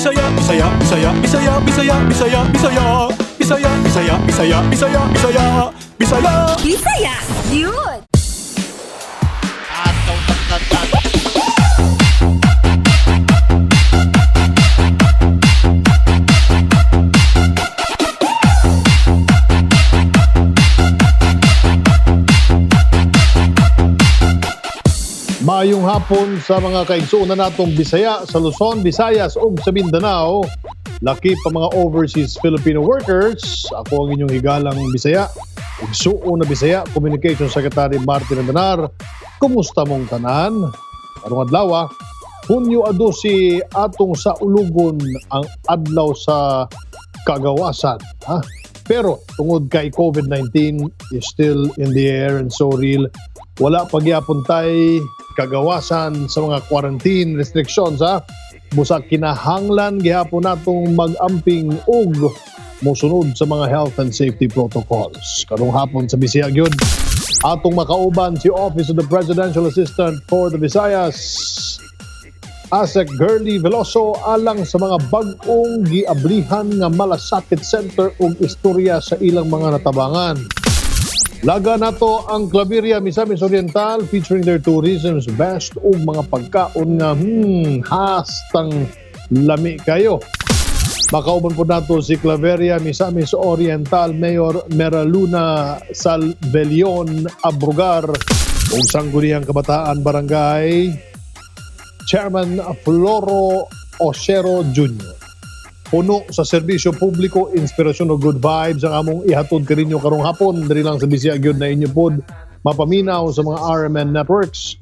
Bisaya, Bisaya, Bisaya, Bisaya, Bisaya, Bisaya, Bisaya, Bisaya, Bisaya, Bisaya, Bisaya, Bisaya, Bisaya. Bisaya, yun! Maayong hapon sa mga kaigsuonan natong Bisaya sa Luzon, Visayas ug sa Mindanao. Laki pa mga overseas Filipino workers. Ako ang inyong higalang Bisaya. Igsuon na Bisaya, Communication Secretary Martin Andanar. Kumusta mong tanan? Karong adlaw, Hunyo 12 atong sa ulugon ang adlaw sa kagawasan. Ha? Pero tungod kay COVID-19 is still in the air and so real, wala pagyapon tay kagawasan sa mga quarantine restrictions, ha. Busa kinahanglan gihapon natong mag-amping og mosunod sa mga health and safety protocols. Karong hapon sa Bisaya gyud atong makauban si Office of the Presidential Assistant for the Visayas, Asec Girlie Veloso, alang sa mga bag-ong giablihan nga malasakit center ug istorya sa ilang mga natabangan. Laga nato ang Claveria, Misamis Oriental, featuring their tourism's best ug mga pagkaon nga hastang lami kayo. Makauban po nato si Claveria, Misamis Oriental Mayor Meraluna Salvelion Abrugar ug Sangguniang Kabataan Barangay Chairman Floro Osero Jr. Puno sa serbisyo publiko, inspirasyon o good vibes ang among ihatod kaninyo karong hapon diri lang sa Bisaya gyud na inyo pod mapaminaw sa mga RMN networks.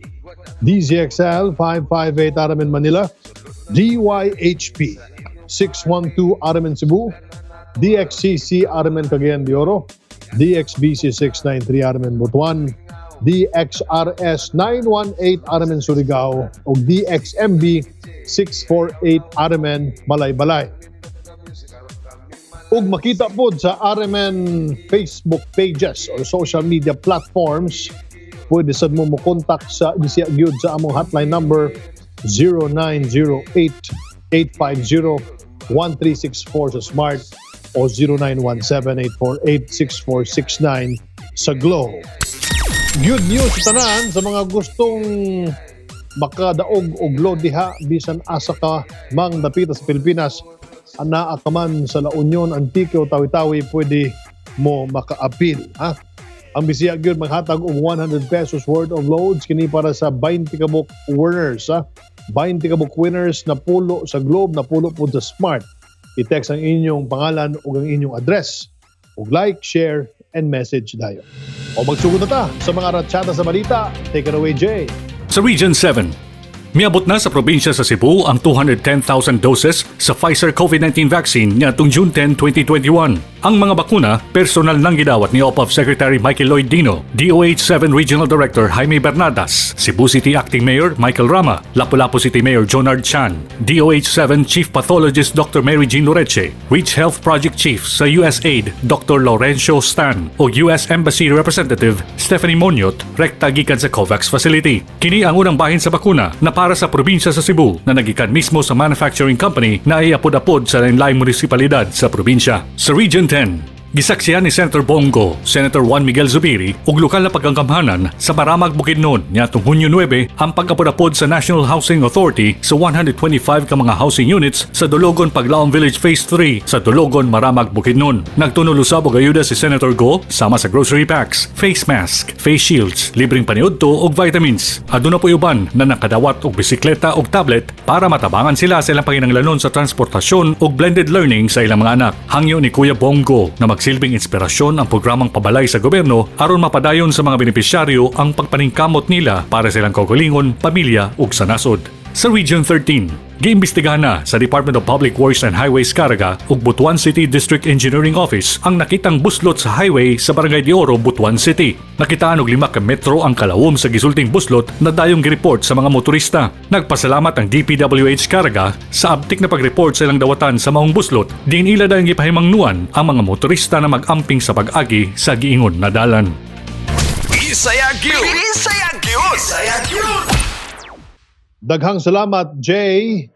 DZXL 558 RMN Manila, DYHP 612 RMN Cebu, DXCC RMN Cagayan de Oro, DXBC 693 RMN Butuan, DXRS 918 RMN Surigao o DXMB 648 RMN Malaybalay. Ug makita pod sa RMN Facebook pages or social media platforms, pwede sad mo mo-contact sa Bisaya gyud sa among hotline number 0908 850 1364 sa Smart o 0917 848 6469 sa Globe. Good news sa tanan sa mga gustong makadaog og load diha bisan asa ka mang dapita sa Pilipinas, anaa ka man sa La Union, Antique o Tawi-Tawi, pwede mo maka-apil, ha. Ang Bisaya gyud maghatag og 100 pesos worth of loads kini para sa 20 kabuk winners, ha. 20 kabuk winners na pulo sa Globe, na pulo pod sa Smart. I-text ang inyong pangalan ug ang inyong address ug like, share and message dayon. O magsugod na ta sa mga ratsyada sa balita. Take it away, Jay. Sa Region 7, miabot na sa probinsya sa Cebu ang 210,000 doses sa Pfizer COVID-19 vaccine niadtong June 10, 2021. Ang mga bakuna, personal nang gidawat ni OPAV Secretary Michael Lloyd Dino, DOH 7 Regional Director Jaime Bernadas, Cebu City Acting Mayor Michael Rama, Lapu-Lapu City Mayor Jonard Chan, DOH 7 Chief Pathologist Dr. Mary Jean Loreche, Reach Health Project Chief sa USAID Dr. Laurencio Stan o US Embassy Representative Stephanie Monyot, rekta gikan sa COVAX facility. Kini ang unang bahin sa bakuna na para sa probinsya sa Cebu na nagikan mismo sa manufacturing company na ay apod-apod sa lain munisipalidad sa probinsya. Sa Region 10, gisaksihan ni Senator Bong Go, Senator Juan Miguel Zubiri ug lokal na pagkagamhanan sa Maramag, Bukidnon niadtong Hunyo 9 ang pag-apod-apod sa National Housing Authority sa 125 ka mga housing units sa Dologon Paglaom Village Phase 3 sa Dologon, Maramag, Bukidnon. Nagtunol usab og ayuda si Senator Go sama sa grocery packs, face mask, face shields, libreng paniudto ug vitamins. Aduna poy uban na nakadawat og bisikleta ug tablet para matabangan sila sa ilang panginahanglanon sa transportasyon ug blended learning sa ilang mga anak. Hangyo ni Kuya Bong Go na magsilbing inspirasyon ang programang pabalay sa gobyerno aron mapadayon sa mga benepisyaryo ang pagpaningkamot nila para sa ilang kaugalingon, pamilya ug sa nasod. Sa Region 13, giimbestigahan na sa Department of Public Works and Highways Caraga ug Butuan City District Engineering Office ang nakitang buslot sa highway sa Barangay de Oro, Butuan City. Nakitaan og 5 ka metro ang kalawom sa gisulting buslot na dayong gireport sa mga motorista. Nagpasalamat ang DPWH Caraga sa abtik na pag-report sa ilang dawatan sa maong buslot. Diin ila dayong gipahimangnuan ang mga motorista na mag-amping sa pag-agi sa giingon na dalan. Bisaya gyud. Bisaya gyud. Bisaya gyud. Daghang salamat, Jay.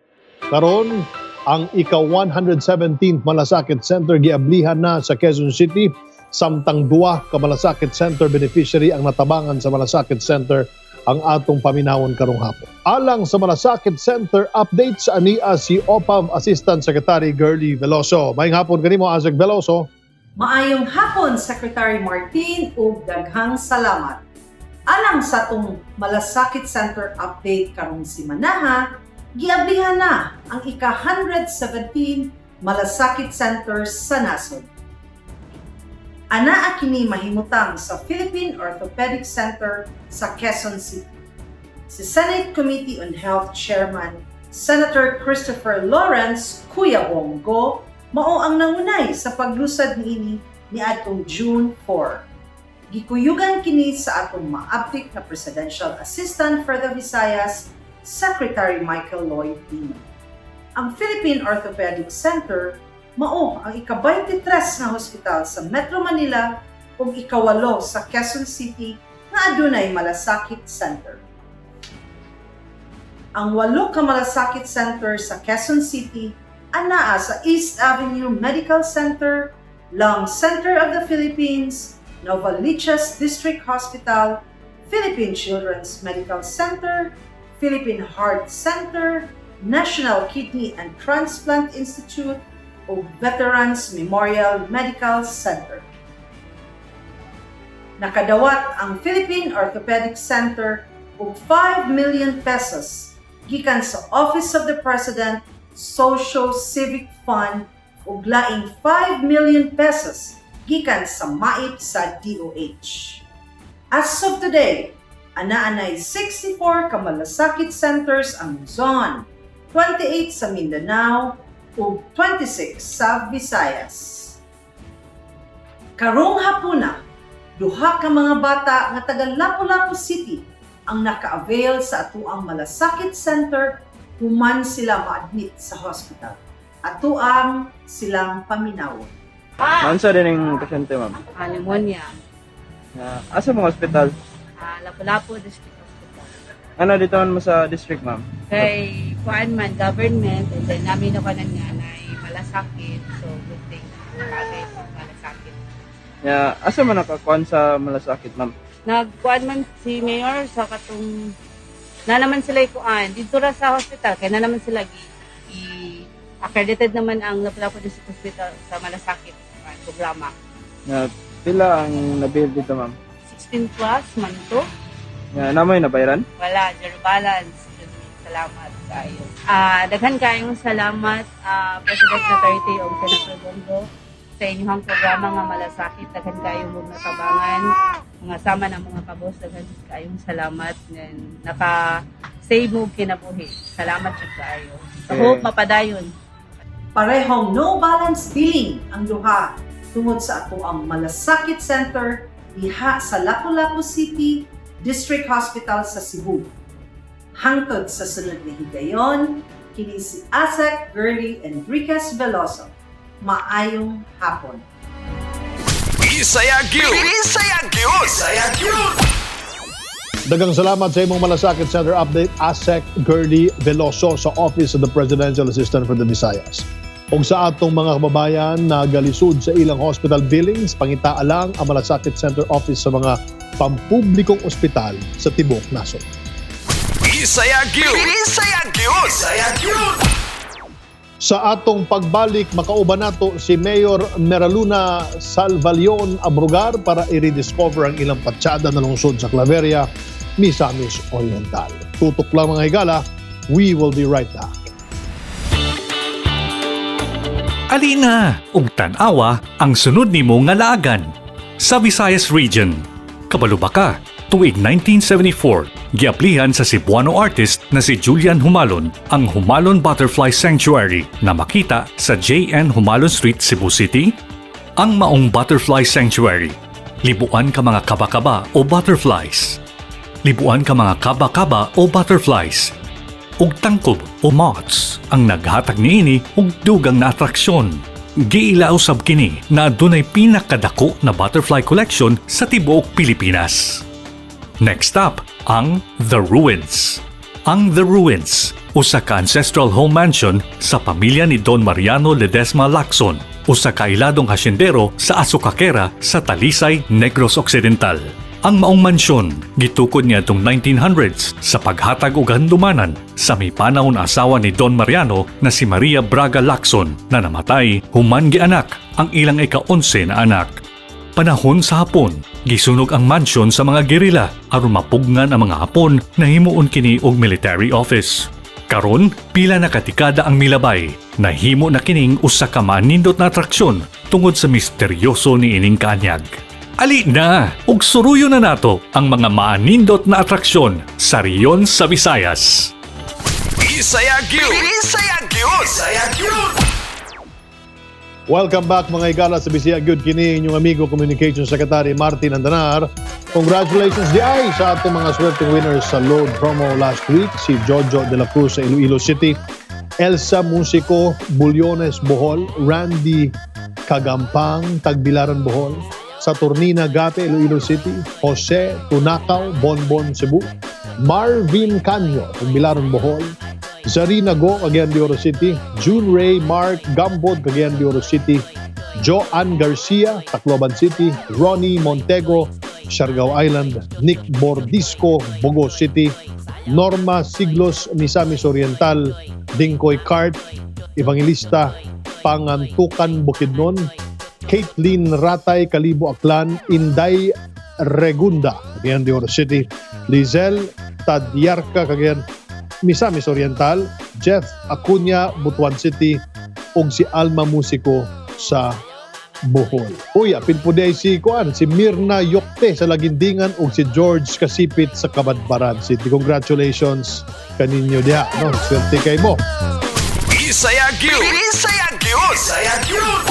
Karon, Ang ika-117th Malasakit Center giablihan na sa Quezon City, samtang duha ka Malasakit Center beneficiary ang natabangan sa Malasakit Center ang atong paminawon karong hapon. Alang sa Malasakit Center updates, ania si OPAV Assistant Secretary Girlie Veloso. Maayong hapon kanimo, Asec Veloso. Maayong hapon, Secretary Martin, ug daghang salamat. Alang sa atong Malasakit Center update karong simanaha, giablihan na ang ika-117 Malasakit Center sa nasod. Anaa kini mahimutang sa Philippine Orthopedic Center sa Quezon City. Si Senate Committee on Health Chairman Senator Christopher Lawrence Kuya Bong Go mao ang nangunay sa paglusad niini niadtong June 4. Gikuyugan kini sa atong maabtik na Presidential Assistant for the Visayas, Secretary Michael Lloyd Dino. Ang Philippine Orthopedic Center mao ang ika-23 nga hospital sa Metro Manila ug ikawalo sa Quezon City nga adunay Malasakit Center. Ang walo ka Malasakit Center sa Quezon City anaa sa East Avenue Medical Center, Lung Center of the Philippines, Novaliches District Hospital, Philippine Children's Medical Center, Philippine Heart Center, National Kidney and Transplant Institute, ug Veterans Memorial Medical Center. Nakadawat ang Philippine Orthopedic Center og 5 million pesos gikan sa Office of the President Socio-Civic Fund ug laing 5 million pesos gikan sa MAIP sa DOH. As of today, anaa nay 64 ka malasakit centers ang Luzon, 28 sa Mindanao ug 26 sa Visayas. Karong hapuna, duha ka mga bata nga taga Lapu-Lapu City ang naka-avail sa atuang Malasakit Center human sila ma-admit sa hospital. Atuang silang paminawon. Maunsa din ang pasyente, ma'am? Ah, pneumonia. Na, asa mong hospital? Ah, Lapu-Lapu District Hospital. Ano dito man mo sa district, ma'am? Kay kuan man government and then namin ako nang nga nay malasakit. So good thing bagay sa malasakit. Ya, asa man nakakuan sa malasakit, ma'am? Nagkuan man si mayor sa katong na naman sila ikuan dito ra sa hospital kay na naman sila gi, i- accredited naman ang Lapu-Lapu District Hospital sa malasakit kuan, programa. Na pila ang nabil dito, ma'am? 16 plus man to. Ya, namoy nabayaran? Wala, zero balance. Salamat kaayo. Ah, daghan kayong salamat, President Duterte ug Senator Bong Go, sa inyong programa nga malasakit. Daghan kayong mong natabangan. Mga sama ng mga kabos, daghan kayong salamat ngan naka save mo og kinabuhi. Salamat jud kaayo. So, Okay. hope mapadayon. Parehong no balance billing ang duha tungod sa atoang Malasakit Center diha sa Lapu-Lapu City District Hospital sa Cebu. Hangtod sa sunod na higayon, kini si Asec Girlie Enriquez Veloso. Maayong hapon. Bisaya gyud. Bisaya gyud. Bisaya gyud. Daghang salamat sa imong Malasakit Center update, ASEC Girlie Veloso sa Office of the Presidential Assistant for the Visayas. Ug sa atong mga kababayan na galisod sa ilang hospital billings, pangitaa lang ang Malasakit Center Office sa mga pampublikong ospital sa tibuok nasod. Bisaya gyud. Bisaya gyud. Bisaya gyud. Sa atong pagbalik, makauban nato si Mayor Meraluna Salvalion Abrugar para i-rediscover ang ilang patsada na lungsod sa Claveria, Misamis Oriental. Tutok lang, mga higala, we will be right back. Alina ug tan-awa ang sunod nimo nga laagan sa Visayas Region. Kabalo ba ka? Tuig 1974, giaplihan sa Cebuano artist na si Julian Humalon ang Humalon Butterfly Sanctuary na makita sa JN Humalon Street, Cebu City. Ang maong Butterfly Sanctuary, libuan ka mga kaba-kaba o butterflies. Libuan ka mga kaba-kaba o butterflies ug tangkob o moths ang naghatag niini og dugang na atraksyon. Giila usab kini na adunay pinakadako na butterfly collection sa tibuok Pilipinas. Next up, ang The Ruins. Ang The Ruins. usa ka ancestral home mansion sa pamilya ni Don Mariano Ledesma Lacson, usa ka iladong hasyendero sa Asukakera sa Talisay, Negros Occidental. Ang maong mansyon gitukod niadtong 1900s sa paghatag og handumanan sa mipanaw na asawa ni Don Mariano na si Maria Braga Lacson na namatay human gianak ang ilang ika-11 na anak. Panahon sa Hapon, gisunog ang mansyon sa mga gerila aron mapugngan ang mga Hapon na himuon kini og military office. Karon, pila na katikada ang milabay, nahimo na kining usa ka manindot na atraksyon tungod sa misteryoso ni ining kaanyag. Ali na, ug suruyon na nato ang mga maanindot na atraksyon sa rehiyon sa Visayas. Bisaya gyud. Bisaya gyud. Bisaya gyud. Welcome back, mga higala, sa Bisaya Gyud. Kini inyong amigo, Communications Secretary Martin Andanar. Congratulations diay sa atong mga swerteng winners sa load promo last week. Si Jojo de la Cruz sa Iloilo City, Elsa Musico, Bulyones, Bohol, Randy Kagampang, Tagbilaran, Bohol, Saturnina Gate, Iloilo City, Jose Tunakaw, Bonbon, Cebu, Marvin Canyo, Tagbilaran, Bohol, Zarina Go, Cagayan de Oro City, June Ray Mark Gambod, Cagayan de Oro City, Joanne Garcia, Tacloban City, Ronnie Montego, Siargao Island, Nick Bordisco, Bogo City, Norma Siglos, Misamis Oriental, Dingkoy Cart, Evangelista, Pangantukan, Bukidnon, Caitlin Ratay, Kalibo, Aklan, Inday Regunda, Cagayan de Oro City, Lizelle Tadiarca, Cagayan, Misamis Oriental, Jeff Acuña, Butuan City, ug si Alma Musico sa Bohol. Uy, apil po diay si kuan, si Mirna Yokte sa Lagindingan ug si George Kasipit sa Cabadbaran City. Congratulations kaninyo diha, no? Swerte kay mo. Bisaya gyud. Bisaya gyud. Bisaya gyud.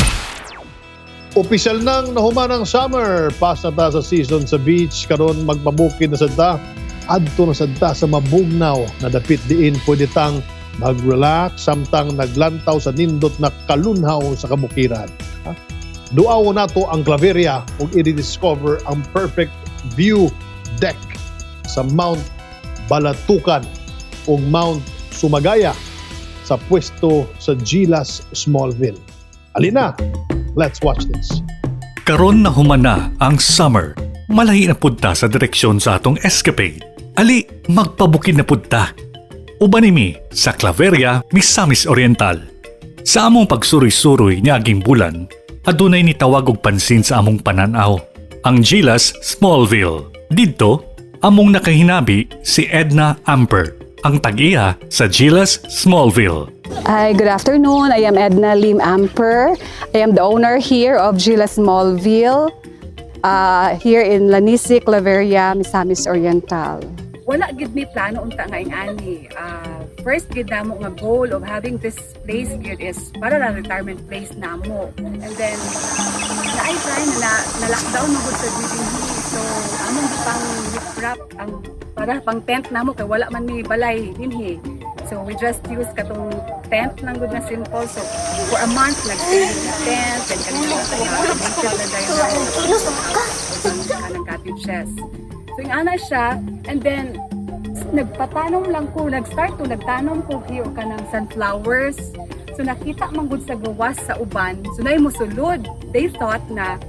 Opisyal nang nahuman ang summer. Pas na ta sa season sa beach. Karon magpabukid na sad ta. Adto na sad ta sa mabugnaw na dapit diin pwede tang mag-relax samtang naglantaw sa nindot na kalunhaw sa kabukiran. Ha? Duaw nato ang Claveria ug i-discover ang perfect view deck sa Mount Balatukan ug Mount Sumagaya sa pwesto sa Gilas Smallville. Alina, let's watch this. Karon na human na ang summer. Malahi na pud ta sa direksyon sa atong escapade. Ali, magpabukid na pud ta. Uban mi sa Claveria, Misamis Oriental. Sa among pagsuroy-suroy niaging bulan, adunay nitawag og pansin sa among pananaw. Ang Gilas Smallville. Didto, among nakahinabi si Edna Amper, ang tag-iya sa Gilas Smallville. Hi, good afternoon. I am Edna Lim Amper. I am the owner here of Gila Smallville, here in Lanisi, Claveria, Misamis Oriental. Wala gid mi plano unta nga ing-ani. First gid namo nga goal of having this place gid is para lang retirement place namo. And then naay time na lockdown man gud sa dinhi. So among gipang wrap ang para pang tent namo kay wala man mi balay dinhi. So we just use katong tent lang gud na simple. So for a month nag-stay sa tent and kanang na dayon cottages. So yung ana siya, and then nagpatanom lang ko, nag-start to, nagtanom ko hiyo ka ng sunflowers. So nakita man gud sa gawas sa uban. So naay mosulod. They thought na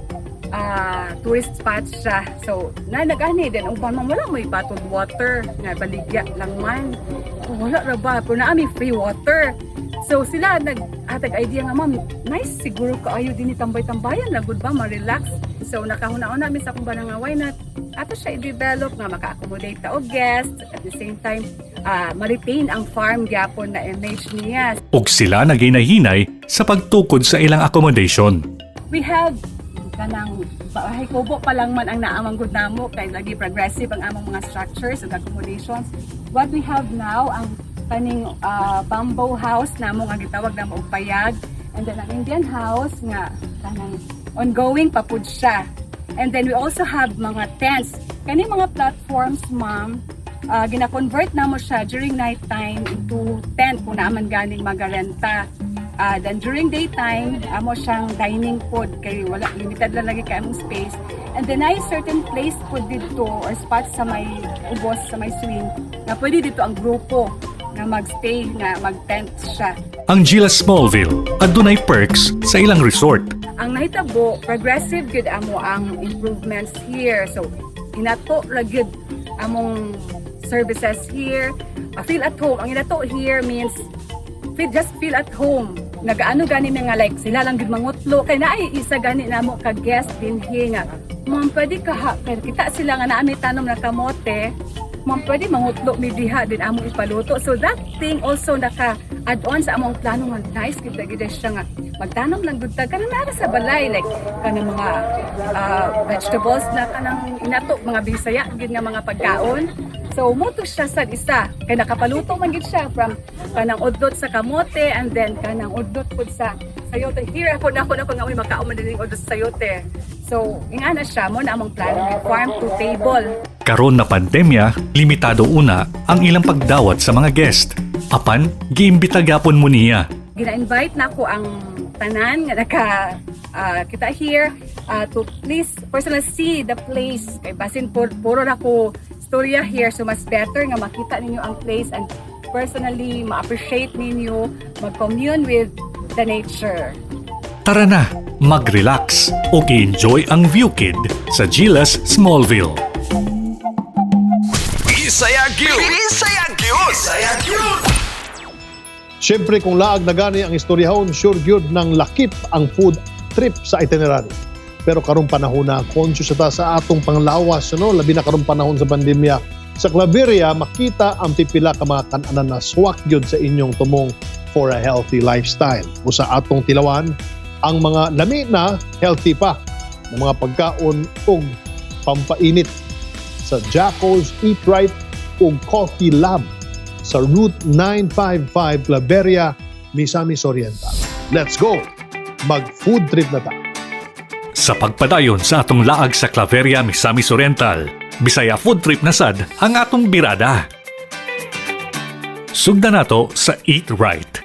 tourist spot siya. So na nag-ani din ang uban man wala mo'y bottled water nga baligya lang man. Oh, wala ra ba? Pero naa mi free water. So sila nag-hatag idea nga, "Ma'am, nice siguro kaayo din tambay-tambayan na gud ba, ma-relax." So nakahuna-una mi sa akong nga why not ato siya i-develop nga maka-accommodate ta og guests, at the same time ma-retain ang farm gyapon na image niya. Ug sila naghinay-hinay sa pagtukod sa ilang accommodation. We have kanang bahay kubo pa lang man ang naamang gud namo kay lagi progressive ang among mga structures ug accommodations. What we have now ang kaning bamboo house namo nga gitawag namo og payag, and then ang Indian house nga kanang ongoing pa pud siya. And then we also have mga tents. Kani mga platforms, ma'am, gina-convert namo siya during night time into tent kung naaman ganing magarenta. Then during daytime, amo siyang dining pod kay wala, limited lang lagi kay among space. And then ay certain place pod didto or spot sa may ubos, sa may swing na pwede didto ang grupo. Nga magstay, nga mag-tent siya. Ang Gilas Smallville adunay perks sa ilang resort. Ang nahitabo, progressive gyud amo ang improvements here. So, inato ra gyud among services here. Feel at home. Ang inato here means feel, just feel at home. Nagaano gani mga like sila lang gyud mangutlo kay naay isa gani namo ka guest dinhi nga, "Ma'am, pwede ka ha?" Kay kita sila nga naa mi tanom na kamote. "Ma'am, pwede mangutlo mi diha din among ipaluto?" So that thing also naka add on sa among plano nga nice gid gid siya nga magtanom lang gud ta kanang naa sa balay, like kanang mga vegetables na kanang inato mga Bisaya gid nga mga pagkaon. So mo to siya sad isa kay nakapaluto man gid siya from kanang udlot sa kamote and then kanang udlot pud sa sayote. Here ako na ako na ko nga uy makaon man din udlot sa sayote. So ingana siya mo na among plano, farm to table. Karon na pandemya, limitado una ang ilang pagdawat sa mga guest. Apan, giimbita gyapon mo niya. Gina-invite na ko ang tanan nga naka kita here to please personally see the place kay basin puro na ko storya here, so mas better nga makita ninyo ang place and personally ma-appreciate ninyo, mag-commune with the nature. Tara na, mag-relax o i-enjoy ang view kid sa Gilas Smallville. Bisaya gyud. Bisaya gyud. Bisaya gyud. Siyempre, kung laag na gani ang istoryahon, sure gyud ng lakip ang food trip sa itinerary. Pero karong panahon na, conscious ta sa atong panglawas, no? Labi na karong panahon sa pandemya. Sa Claveria, makita ang pipila ka mga kananan na swak gyud sa inyong tumong for a healthy lifestyle. O sa atong tilawan, ang mga lami na healthy pa ng mga pagkaon ug pampainit sa Jacko's Eat Right ug Coffee Lab sa Route 955, Claveria, Misamis Oriental. Let's go! Mag-food trip na ta. Sa pagpadayon sa atong laag sa Claveria, Misamis Oriental, Bisaya food trip na sad ang atong birada. Sugdan nato sa Eat Right.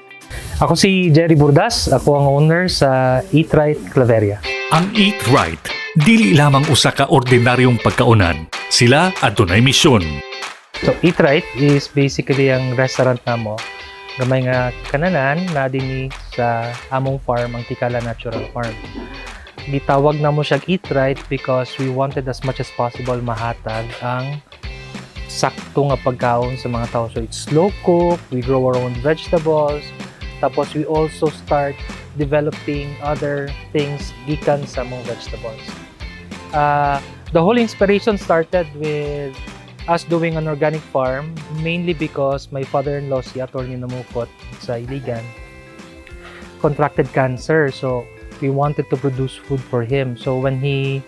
Ako si Jerry Burdas, ako ang owner sa Eat Right Claveria. Ang Eat Right, dili lamang usa ka ordinaryong pagkaunan. Sila adunay misyon. So Eat Right is basically ang restaurant namo. Gamay nga kananan na dinhi sa among farm, ang Tikala Natural Farm. Gitawag namo siya Eat Right because we wanted as much as possible mahatag ang sakto nga pagkaon sa mga tao. So it's slow cook, we grow our own vegetables, tapos we also start developing other things gikan sa mga vegetables. The whole inspiration started with us doing an organic farm, mainly because my father-in-law, si Atty. Namukot sa Iligan, contracted cancer. So we wanted to produce food for him. So when he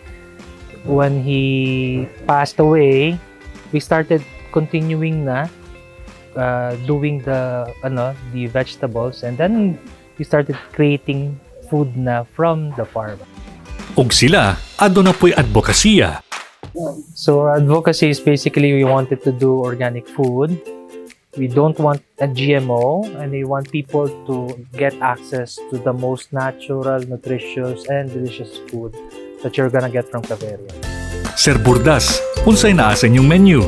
passed away, we started continuing na doing the ano the vegetables and then we started creating food na from the farm. Ug sila aduna po'y advokasya. So advocacy is basically we wanted to do organic food. We don't want a GMO and we want people to get access to the most natural, nutritious, and delicious food that you're gonna get from Claveria. Sir Burdas, unsay naa sa inyong menu?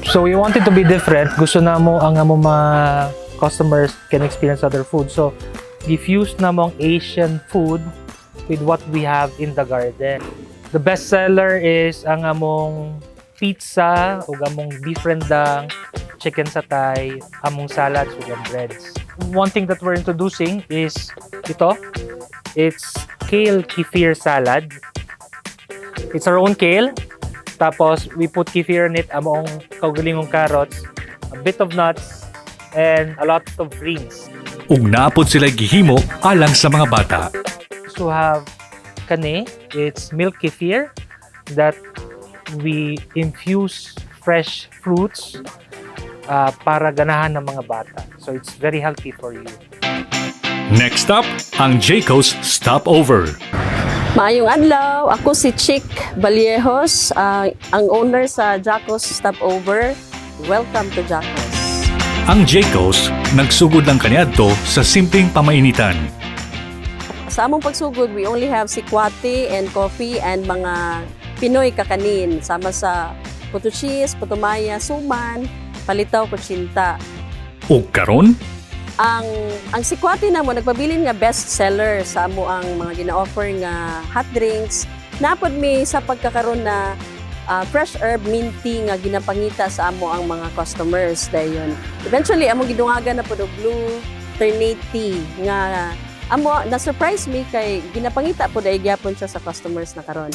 So we wanted to be different. Gusto namo ang amo mga customers can experience other food. So diffuse namo ang Asian food with what we have in the garden. The best seller is ang among pizza ug among beef rendang, chicken satay, among salads ug ang breads. One thing that we're introducing is ito. It's kale kefir salad. It's our own kale. Tapos, we put kefir in it, among kaugalingong carrots, a bit of nuts, and a lot of greens. Ug naa pod sila gihimo alang sa mga bata. To have kani, it's milk kefir that we infuse fresh fruits para ganahan ng mga bata. So it's very healthy for you. Next up, ang Jacob's Stopover. Maayong adlaw, ako si Chick Vallejos, ang owner sa Jacob's Stopover. Welcome to Jacob's. Ang Jacob's nagsugod lang kaniadto sa simpleng pamainitan. Sa among pagsugod, we only have sikwate and coffee and mga Pinoy kakanin sama sa puto cheese, puto maya, suman, palitaw, kutsinta. Ug karon, Ang sikwate namo nagpabilin nga best seller sa amo ang mga gina-offer nga hot drinks. Napod mi sa pagkakaroon na fresh herb mint tea nga ginapangita sa amo ang mga customers dayon. Eventually among gidungagan na pod og blue ternate tea nga amo na surprise me kay ginapangita pod ay gyapon siya sa customers na karon.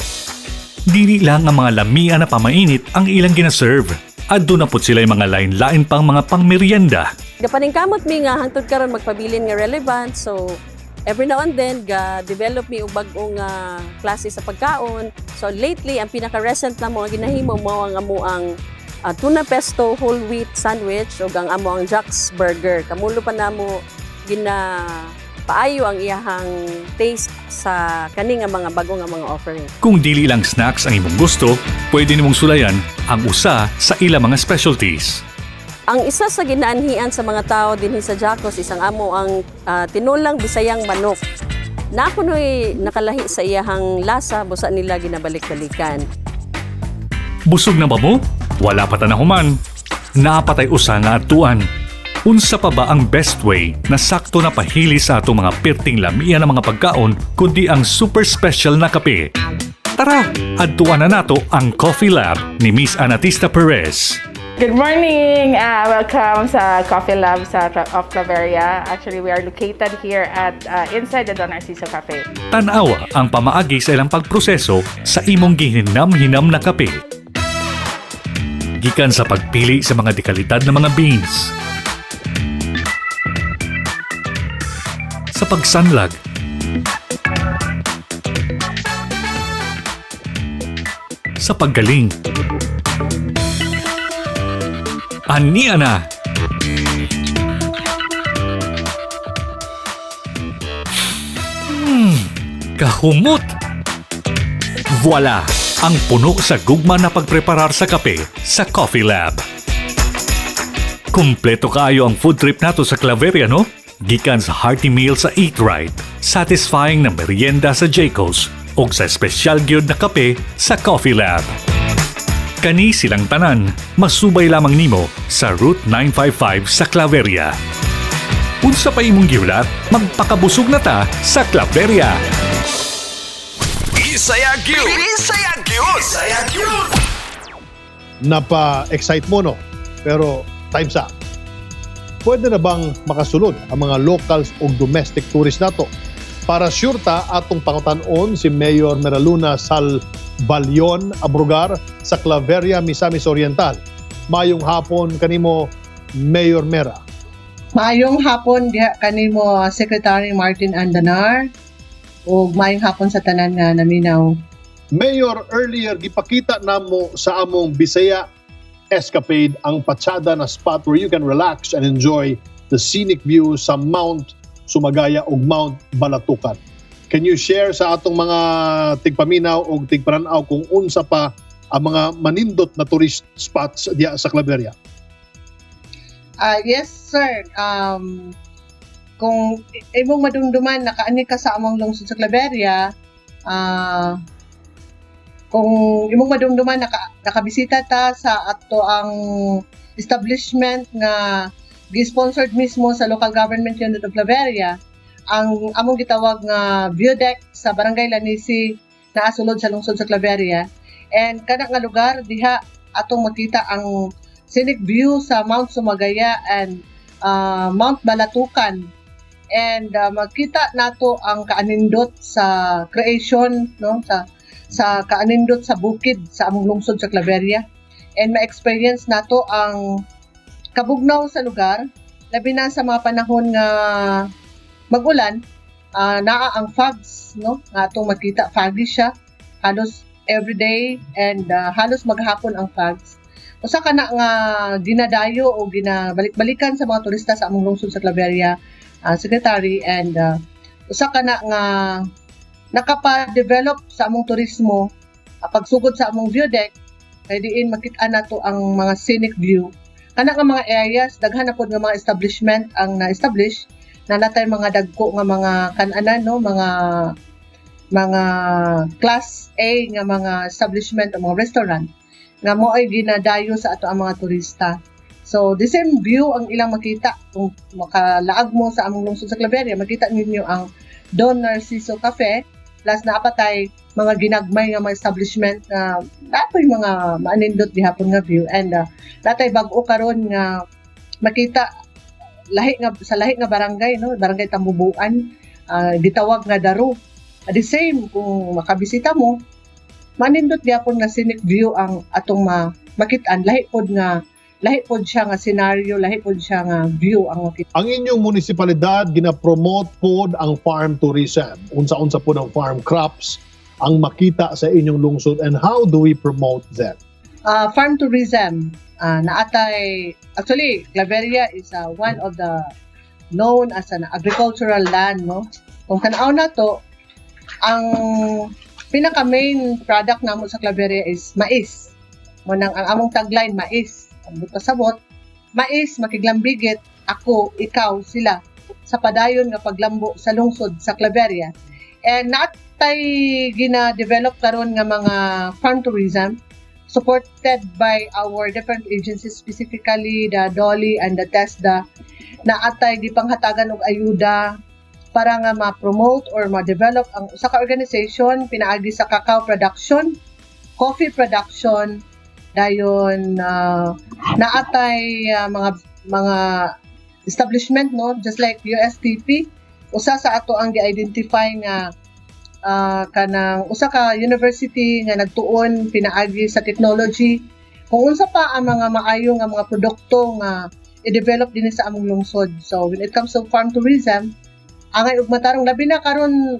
Dili lang ang mga lamia na pamainit ang ilang gina-serve. Aduna pod sila mga lain-lain pang mga pangmeryenda. Gapaningkamot mi nga hangtod karon magpabilin nga relevant, so every now and then ga develop mi og bag-ong klase sa pagkaon. So lately, ang pinaka recent na mo nga ginahimo mao ang amo ang tuna pesto whole wheat sandwich ug ang amo ang Jack's Burger. Kamulo pa namo gina paayo ang iyahang taste sa kani nga mga bago nga mga offering. Kung dili lang snacks ang imong gusto, pwede nimong sulayan ang usa sa ilang mga specialties. Ang isa sa ginaanhian sa mga tao dinhi sa Jacos, isang amo ang tinulang Bisayang manok. Na kuno'y nakalahi sa iyahang lasa, busa nila ginabalik-balikan. Busog na ba mo? Wala pa ta nahuman. Napatay usa nga atuan. Unsa pa ba ang best way na sakto na pahili sa atong mga pirting lamia na mga pagkaon kundi ang super special na kape? Tara, adtuan na nato ang Coffee Lab ni Miss Anatista Perez. Good morning! Welcome sa Coffee Lab sa of Claveria. Actually, we are located here at inside the Don Narciso Cafe. Tanawa ang pamaagi sa ilang pagproseso sa imong gihinam-hinam na kape. Gikan sa pagpili sa mga dekalidad na mga beans. Sa pagsanlag. Sa paggaling. Ania na! Kahumot! Voila! Ang puno sa gugma na pagpreparar sa kape sa Coffee Lab. Kumpleto kaayo ang food trip nato sa Claveria, no? Gikan sa hearty meal sa Eat Right, satisfying na merienda sa Jayco's, ug sa espesyal gyud na kape sa Coffee Lab. Kani silang tanan, masubay lamang nimo sa Route 955 sa Claveria. Unsa pa imong gihulat, magpakabusog na ta sa Claveria. Bisaya gyud. Bisaya gyud. Bisaya gyud. Napa-excite mo, no? Pero time's up. Pwede na bang makasulod ang mga locals o domestic tourists nato? Para sure ta atong pangutan-on si Mayor Meraluna Salvalion Abrugar sa Claveria, Misamis Oriental. Mayong hapon kanimo, Mayor Mera. Maayong hapon diha kanimo, Secretary Martin Andanar, ug maayong hapon sa tanan nga naminaw. Mayor, earlier gipakita namo sa among Bisaya Escapade ang patsada na spot where you can relax and enjoy the scenic view sa Mount Sumagaya ug Mount Balatukan. Can you share sa atong mga tigpaminaw ug tigpanan-aw kung unsa pa ang mga manindot na tourist spots diya sa Claveria? Yes, sir. Kung imong madumduman nakaani ka sa among lungsod sa Claveria, kung imong madumduman nakabisita ta sa ato ang establishment nga gi-sponsored mismo sa local government unit of Claveria, ang among gitawag nga view deck sa Barangay Lanisi naa sulod sa lungsod sa Claveria. And kana nga lugar diha atong makita ang scenic view sa Mount Sumagaya and Mount Balatukan and makita nato ang kaanindot sa creation, no, sa kaanindot sa bukid sa among lungsod sa Claveria and ma-experience nato ang kabugnaw sa lugar, labi na sa mga panahon nga magulan, naa ang fogs, no, nga atong makita. Foggy siya halos everyday and halos maghapon ang fogs. Usa ka na nga ginadayo o ginabalik-balikan sa mga turista sa among lungsod sa Claveria, Secretary, and usa ka na nga nakapa-develop sa among turismo, pagsugod sa among view deck kay diin makita nato ang mga scenic view. Kana nga mga areas, daghan na pod nga mga establishment ang na-establish na natay mga dagko nga mga kananan, no, mga class A nga mga establishment o mga restaurant nga mo ay ginadayo sa ato ang mga turista. So the same view ang ilang makita kung makalaag mo sa among lungsod sa Claveria, makita ninyo ang Don Narciso Cafe, plus naa pa tay mga ginagmay nga mga establishment na naa mga maanindot gihapon nga view, and naa tay bag-o karon nga makita lahi nga sa lahi nga barangay, no, Barangay Tambubuan, gitawag nga Daro. The same, kung makabisita mo, manindot gyapon nga scenic view ang atong makitaan. Lahi pod siya nga scenario, lahi pod siya nga view ang makita. Ang inyong munisipalidad gina-promote pod ang farm tourism. Unsa-unsa pod ang farm crops ang makita sa inyong lungsod and how do we promote them? Farm tourism, naa tay, actually Claveria is one of the known as an agricultural land, no? Kung tan-aw na to, ang pinaka main product namo sa Claveria is mais. Mao nang ang among tagline, mais. Ang pasabot, mais makiglambigit ako, ikaw, sila sa padayon nga paglambo sa lungsod sa Claveria. And naa tay gina-develop karon nga mga farm tourism supported by our different agencies, specifically the DOLE and the TESDA, naa tay gipanghatagan og ayuda para nga ma-promote or ma-develop ang usa ka organization pinaagi sa cacao production, coffee production, dayon naa tay mga establishment, no, just like USTP. Usa sa ato ang gi-identify nga kanang usa ka university nga nagtuon pinaagi sa technology kung unsa pa ang mga maayo nga mga produkto nga i-develop dinhi sa among lungsod. So when it comes to farm tourism, angay og matarong, labi na karon,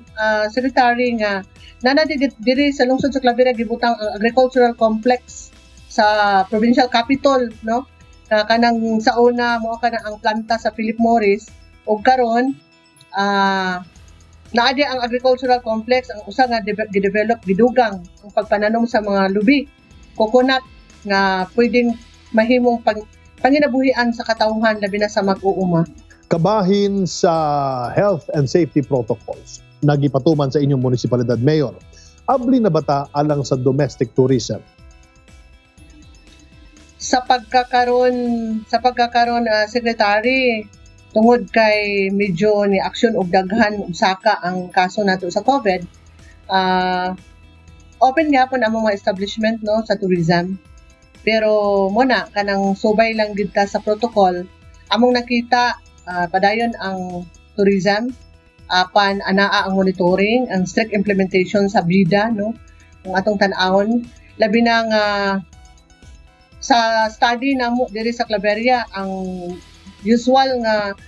Secretary, nga naa na diri sa lungsod sa Claveria gibutang ang agricultural complex sa provincial capital, no, na kanang sa una mao kana ang planta sa Philip Morris, ug karon naa di ang agricultural complex, ang usa nga gidevelop, gidugang ang pagpananom sa mga lubi, coconut, nga pwedeng mahimong panginabuhian sa katawhan, labi na sa mag-uuma. Kabahin sa health and safety protocols nagipatuman sa inyong munisipalidad, Mayor. Abli na ba ta alang sa domestic tourism? Sa pagkakaron, Secretary, tungod kay medyo ni aksyon og daghan og saka ang kaso nato sa COVID, open gyapon ang mga establishment, no, sa tourism, pero mao na kanang subay lang gid ta sa protocol. Among nakita, padayon ang tourism apan anaa ang monitoring, ang strict implementation sa bida, no. Kung atong tan-awon, labi na nga sa study namo diri sa Claveria, ang usual nga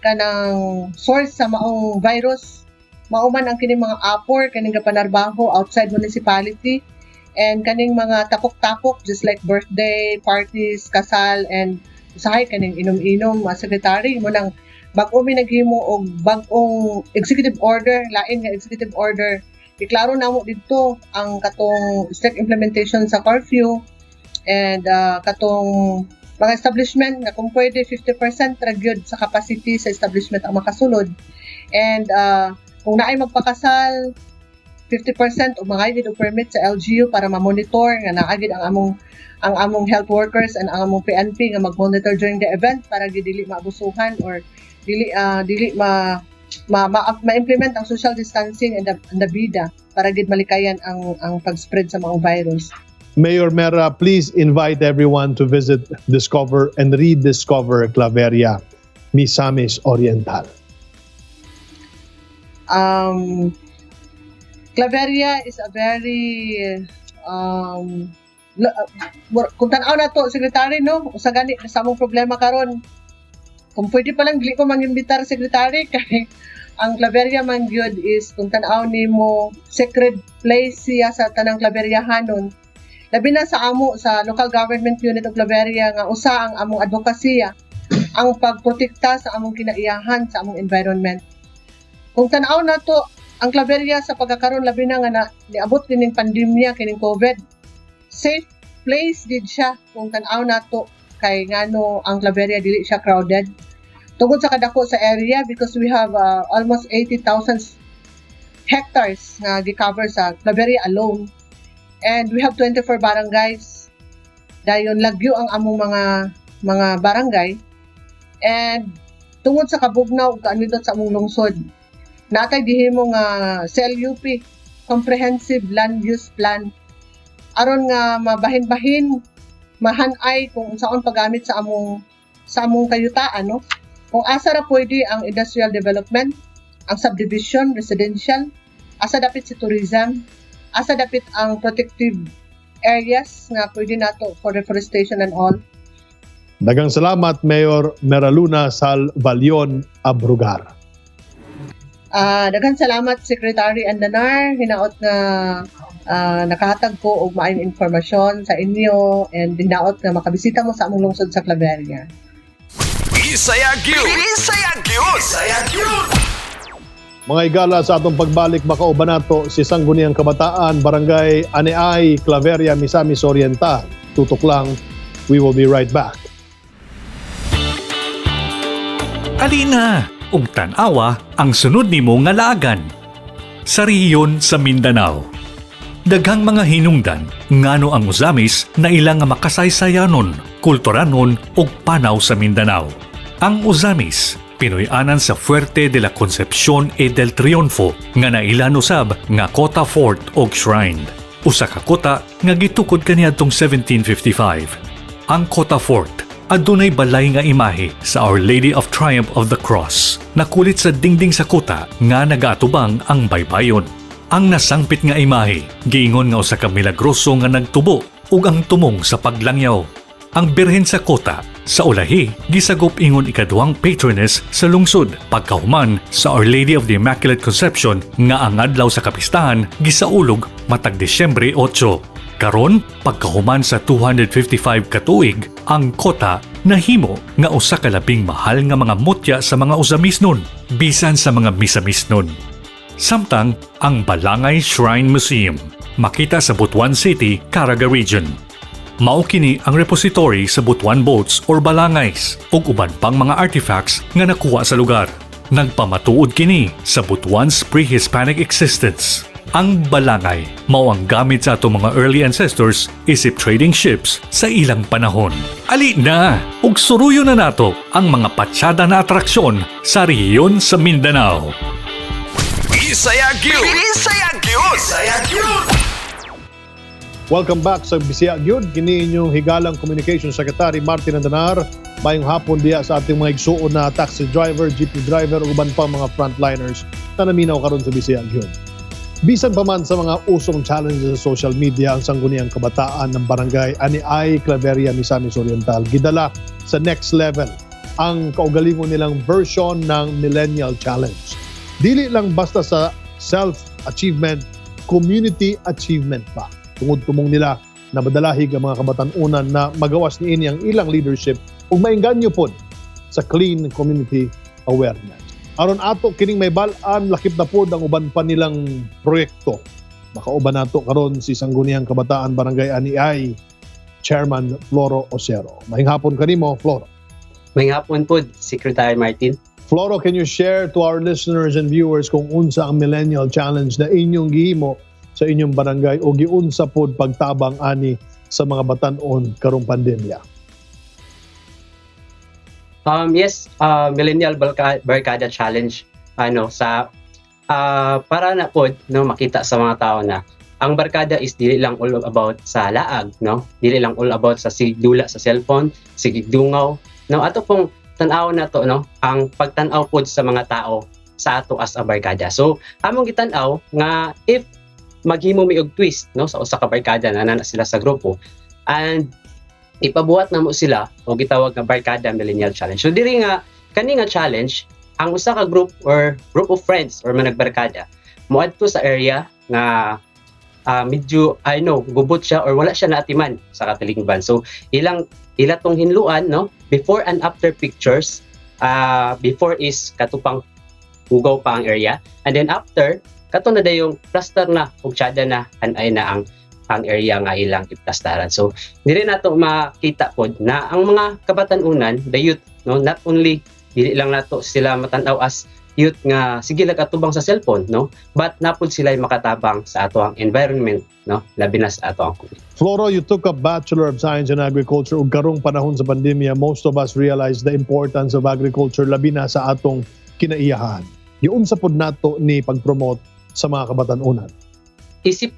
kanang source sa maong virus mao man ang kining mga apor, kaning gapanarbaho outside municipality, and kaning mga tapok-tapok, just like birthday parties, kasal, and usahay kaning inom-inom, mga Secretary. Mao nang bag-o mi naghimo og bag-ong executive order, lain nga executive order. Iklaro namo didto ang katong strict implementation sa curfew and katong mga establishment nga kung pwede 50% ra gyud sa capacity sa establishment ang makasulod, and kung naay magpakasal, 50% o mga og permit sa LGU para ma-monitor nga naa gid ang among health workers and ang among PNP nga mag-monitor during the event para gid dili maabusuhan or dili ma-implement ang social distancing and the bida para gid malikayan ang pag-spread sa mga virus. Mayor Mera, please invite everyone to visit, discover, and rediscover Claveria, Misamis Oriental. Claveria is a very kung tan-aw na to, Secretary, no, usa gani sa among problema karon. Kung pwede pa lang, dili ko mangimbitar, Secretary, kay ang Claveria man gyud is, kung tan-aw nimo, sacred place siya sa tanang Claveriahanon, labi na sa amo sa local government unit of Claveria, nga usa ang among advokasya ang pagprotekta sa among kinaiyahan, sa among environment. Kung tan-aw na to ang Claveria sa pagkakaroon, labi na nga na niabot kining pandemya, kining COVID, safe place gid siya kung tan-aw nato, kay ngano ang Claveria dili siya crowded tungod sa kadako sa area, because we have almost 80,000 hectares nga gi-cover sa Claveria alone and we have 24 barangays. Dayon lagyo ang among mga mga barangay. And tungod sa kabugnaw ug kaanindot sa among lungsod, natay gihimo nga CLUP, Comprehensive Land Use Plan, aron nga mabahin-bahin, mahanay kung unsaon paggamit sa among kayutaan, no, kung asa ra pwede ang industrial development, ang subdivision, residential, asa dapit si tourism, asa dapit ang protective areas nga pwede nato for reforestation and all. Daghang salamat, Mayor Meraluna Salvalion Abrugar. Daghan salamat, Secretary Andanar. Hinaot nga nakahatag ko og maayong informasyon sa inyo and hinaot nga makabisita mo sa among lungsod sa Claveria. Bisaya gyud. Bisaya gyud. Bisaya gyud. Mga igala, sa atong pagbalik, makauban nato si Sangguniang Kabataan, Barangay Aniay, Claveria, Misamis Oriental. Tutok lang, we will be right back. Alina, ug tan-awa ang sunod nimo nga laagan. Sa rehiyon sa Mindanao. Daghang mga hinungdan ngano ang Ozamis na ilang nga makasaysayanon, kulturanon ug panaw sa Mindanao. Ang Ozamis, Pinoy-anan sa Fuerte de la Concepcion e del Triunfo nga nailan usab nga Kota Fort og Shrine. Usa ka kota nga gitukod kaniadtong 1755. Ang Kota Fort adunay balay nga imahe sa Our Lady of Triumph of the Cross nakulit sa dingding sa kota nga nagaatubang ang baybayon. Ang nasangpit nga imahe giingon nga usa ka milagroso nga nagtubo ug ang tumong sa paglangyaw. Ang Birhen sa Kota sa ulahi gisagop ingon ikaduhang patroness sa lungsod pagkahuman sa Our Lady of the Immaculate Conception nga ang adlaw sa kapistahan gisaulog matag Disyembre 8. Karon, pagkahuman sa 255 katuig, ang kota nahimo nga usa ka labing mahal nga mga mutya sa mga Ozamisnon bisan sa mga Misamisnon. Samtang ang Balangay Shrine Museum makita sa Butuan City, Caraga Region. Mao kini ang repository sa Butuan boats or balangays ug uban pang mga artifacts nga nakuha sa lugar. Nagpamatuod kini sa Butuan's pre-Hispanic existence. Ang balangay mao ang gamit sa atong mga early ancestors isip trading ships sa ilang panahon. Ali na ug suruyo na nato ang mga patsada na atraksyon sa rehiyon sa Mindanao. Bisaya gyud. Bisaya gyud. Bisaya gyud. Welcome back sa Bisaya Gyud. Kini inyong higalang Communication Secretary Martin Andanar. Mayong hapon diya sa ating mga igsuon na taxi driver, jeepney driver ug uban pa mga frontliners na naminaw karon sa Bisaya Gyud. Bisan pa man sa mga usong challenges sa social media, ang Sangguniang Kabataan ng Barangay Aniay, Claveria, Misamis Oriental gidala sa next level ang kaugalingon nilang version ng Millennial Challenge. Dili lang basta sa self-achievement, community achievement pa. Tungod tumong nila na madalahig ang mga kabatanunan na magawas niini ang ilang leadership ug maengganyo pod sa clean community awareness. Aron ato kining mahibal-an, lakip na pod ang uban pa nilang proyekto, makauban nato karon si Sangguniang Kabataan Barangay Aniay Chairman Floro Osero. Maayong hapon kanimo, Floro. Maayong hapon po, Secretary Martin. Floro, can you share to our listeners and viewers kung unsa ang Millennial Challenge na inyong gihimo sa inyong barangay o giunsa pod pagtabang ani sa mga batan-on karong pandemya? Yes, Millennial Barkada Challenge, ano, sa para na po, no, makita sa mga tao na ang barkada is dili lang all about sa laag, no? Dili lang all about sa sigdula sa cellphone, sigdungaw, no? Ato pong tan-aw na to, no? Ang pagtan-aw pod sa mga tao sa ato as a barkada. So, among gitan-aw nga if maghimo mi og twist, no, sa usa ka barkada na na sila sa grupo and ipabuhat na mo sila o gitawag nga Barkada Millennial Challenge. So diri nga kani nga challenge, ang usa ka group or group of friends or managbarkada moadto sa area nga medyo, I know, gubot siya or wala siya naatiman sa katilingban. So ilang ila tong hinluan, no, before and after pictures. Before is katupang hugaw pa ang area and then after, kato na dayong plaster na ug tsada na, hanay na ang area nga ilang iplastaran. So diri nato makita pod na ang mga kabatanunan, the youth, no, not only, dili lang nato sila matan-aw as youth nga sige lang atubang sa cellphone, no, but napud sila makatabang sa ato ang environment, no, labi na sa ato ang community. Floro, you took a Bachelor of Science in Agriculture ug karong panahon sa pandemya, most of us realize the importance of agriculture labi na sa atong kinaiyahan. Giunsa pod nato ni pag-promote sa mga kabatan-unan? Isip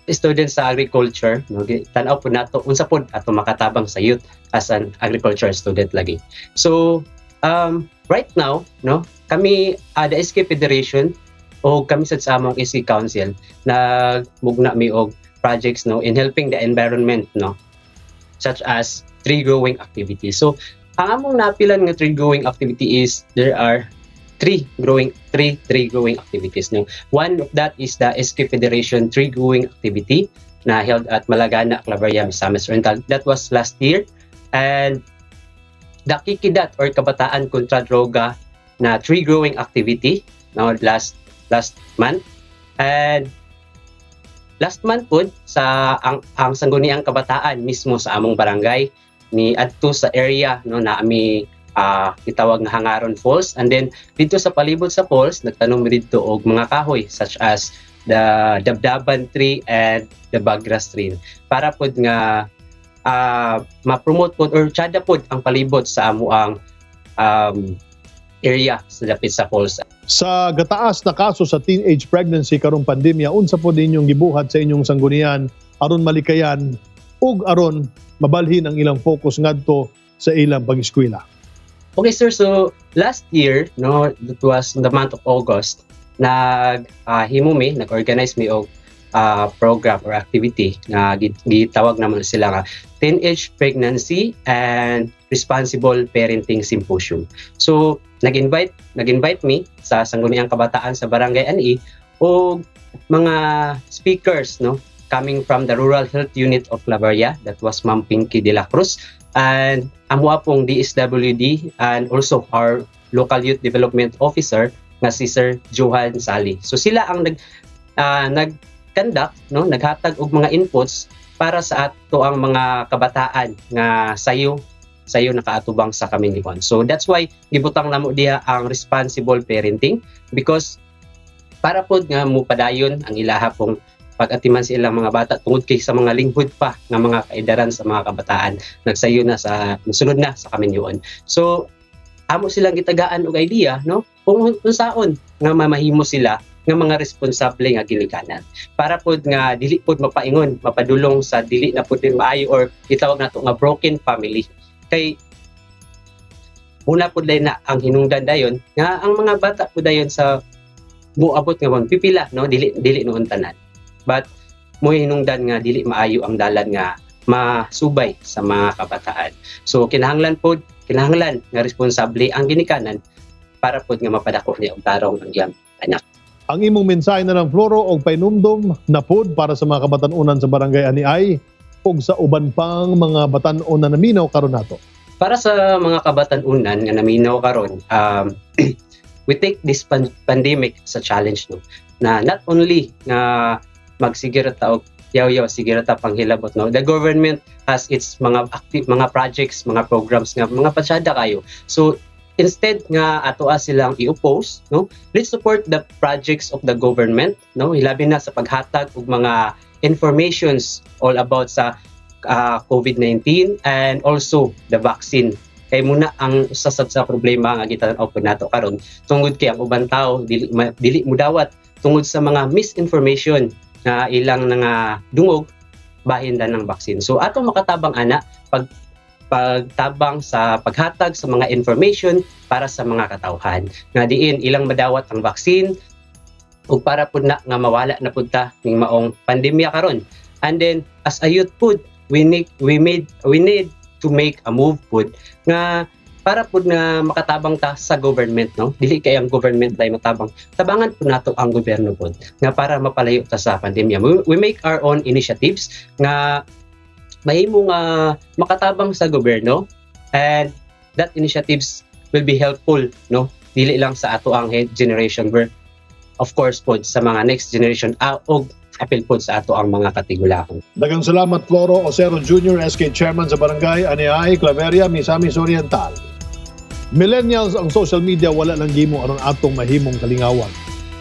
student sa agriculture, no, tan-aw po nato unsa pod ato makatabang sa youth as an agriculture student lagi. So right now, no, kami, the SK Federation o kami sa among SK Council, nagmugna mi og projects, no, in helping the environment, no, such as tree growing activities. So ang among napilan nga tree growing activity is there are three growing three tree growing activities, no. One of that is the SK Federation tree growing activity na held at Malagana, Claveria, Misamis Oriental. That was last year. And the Kikidat or Kabataan Kontra Droga na tree growing activity, no, last last month. And last month pod sa ang Sangguniang Kabataan mismo sa among barangay ni adto sa area, no, na ami gitawag nga Hangaron Falls, and then dito sa palibot sa falls nagtanom mi didto og mga kahoy such as the Dabdaban tree and the Bagras tree para pod nga ma-promote pod or tsada pod ang palibot sa amuang area sa dapit sa falls. Sa gataas na kaso sa teenage pregnancy karong pandemya, unsa po ninyong gibuhat sa inyong sanggunian aron malikayan ug aron mabalhin ang ilang focus ngadto sa ilang pag-eskwela? Okay, sir, so last year, no, that was in the month of August, nag himo mi, nag-organize mi og program or activity nga gitawag naman sila nga Teenage Pregnancy and Responsible Parenting Symposium. So nag-invite mi sa Sangguniang Kabataan sa Barangay Ani og mga speakers, no, coming from the Rural Health Unit of Claveria, that was Ma'am Pinky de la Cruz, and amo pong DSWD and also our local youth development officer nga si Sir Johan Sali. So sila ang nag-conduct, no, naghatag og mga inputs para sa ato ang mga kabataan nga sayo sayo nakaatubang sa kaminyoon. So that's why gibutang namo diha ang responsible parenting because para pod nga mupadayon ang ilaha pong pag-atiman sa ilang mga bata tungod kay sa mga linghod pa nga mga kaedaran sa mga kabataan nagsayo na sa musulod na sa kaminyoon. So amo silang gitagaan og idea, no, kung unsaon nga mamahimo sila nga mga responsable nga ginikanan para pod nga dili pod mapaingon mapadulong sa dili na pod maayo or gitawag nato nga broken family, kay una pod na ang hinungdan dayon nga ang mga bata pod dayon sa muabot nga mon pipila, no, dili dili noon tanan, but mo hinungdan nga dili maayo ang dalan nga masubay sa mga kabataan. So kinahanglan pod, kinahanglan nga responsable ang ginikanan para pod nga mapadako niya og tarong ang iyang anak. Ang imong mensahe na lang, Floro, og painumdum na pod para sa mga kabatan-unan sa Barangay Aniay ug sa uban pang mga batan-on na naminaw karon nato. Para sa mga kabatan-unan nga naminaw karon, we take this pandemic sa challenge, no, na not only nga magsige ra ta og yaw-yaw, sige ra ta panghilabot, no. The government has its mga active mga projects, mga programs nga mga patsada kayo. So instead nga ato silang i-oppose, no, let's support the projects of the government, no, hilabi na sa paghatag og mga informations all about sa COVID-19 and also the vaccine, kay muna ang usa sad sa problema nga gitan-aw pod nato karon tungod kay ang uban tao dili mudawat tungod sa mga misinformation na ilang nga dungog bahin ng vaccine. So ato makatabang ana pagtabang sa paghatag sa mga information para sa mga katawhan nga diin ilang madawat ang vaccine ug para pud na nga mawala na pud ta ning maong pandemya karon. And then as a youth pud, we need to make a move pud nga para pud nga makatabang ta sa government, no. Dili kay ang government lay matabang, tabangan pud nato ang gobyerno pud nga para mapalayo ta sa pandemya. We make our own initiatives nga mahimo nga makatabang sa gobyerno, and that initiatives will be helpful, no, dili lang sa ato ang head generation but of course pod sa mga next generation og apil pod sa ato ang mga katigulangan. Daghang salamat, Floro Osero Jr., SK Chairman sa Barangay Aniay, Claveria, Misamis Oriental. Millennials, ang social media wala lang gimo aron atong mahimong kalingawan.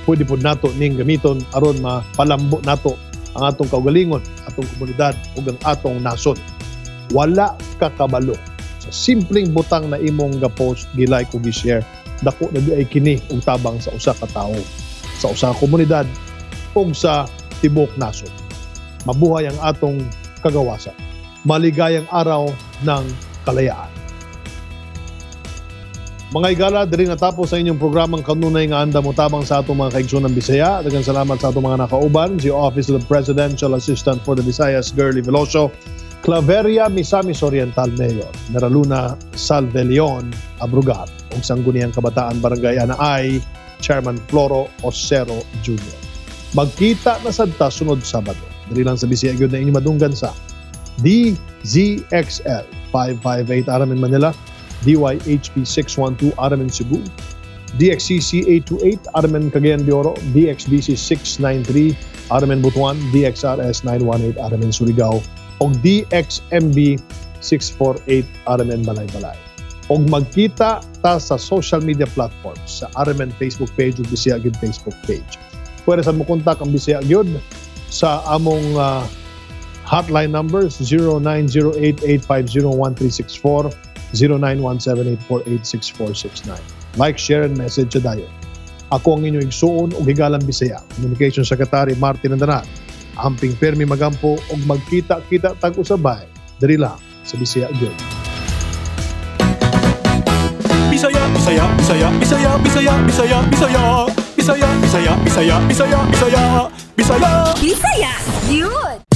Pwede pod nato ning gamiton aron mapalambo nato ang atong kaugalingon, atong komunidad ug ang atong nasod. Wala ka kabalo sa simpleng butang na imong ga-post, gi-like ug gi-share, dako na diay kini og tabang sa usa ka tawo, sa usa ka komunidad ug sa tibuok nasod. Mabuhay ang atong kagawasan. Maligayang Araw ng Kalayaan. Mga igala, diri natapos sa inyong programang kanunay nga andam motabang sa atong mga kaigsunan Bisaya. Daghang salamat sa atong mga nakauban, si Office of the Presidential Assistant for the Visayas, Girly Veloso, Claveria Misamis Oriental Mayor, Meraluna Salveleon Abrugar, ug Sangguniang Kabataan Barangay Anaay, Chairman Floro Osero Jr. Magkita na sad ta sunod Sabado. Diri lang sa Bisaya gyud na inyong madunggan sa DZXL 558 RM in Manila, DYHP 612 RM in Cebu, DXCC 828 RM in Cagayan de Oro, DXBC 693 RM in Butuan, DXRS 918 RM in Surigao, ug DXMB 648 RM in Malaybalay. Og magkita ta sa social media platforms sa RMN Facebook page ug Bisaya Gyud Facebook page. Pwede sa mo kontak ang Bisaya Gyud sa among hotline numbers 0908-850-1364, 0917-848-6469. Like, share, and message sa dayon. Ako ang inyong igsuon ug higalang Bisaya, Communication Secretary Martin Andanar. Amping permi magampo ug magkita-kita tag usabay diri lang sa Bisaya Gyud. Bisaya, Bisaya, Bisaya, Bisaya, Bisaya, Bisaya, Bisaya, Bisaya, Bisaya, Bisaya, Bisaya, Bisaya, Bisaya. Bisaya, yun!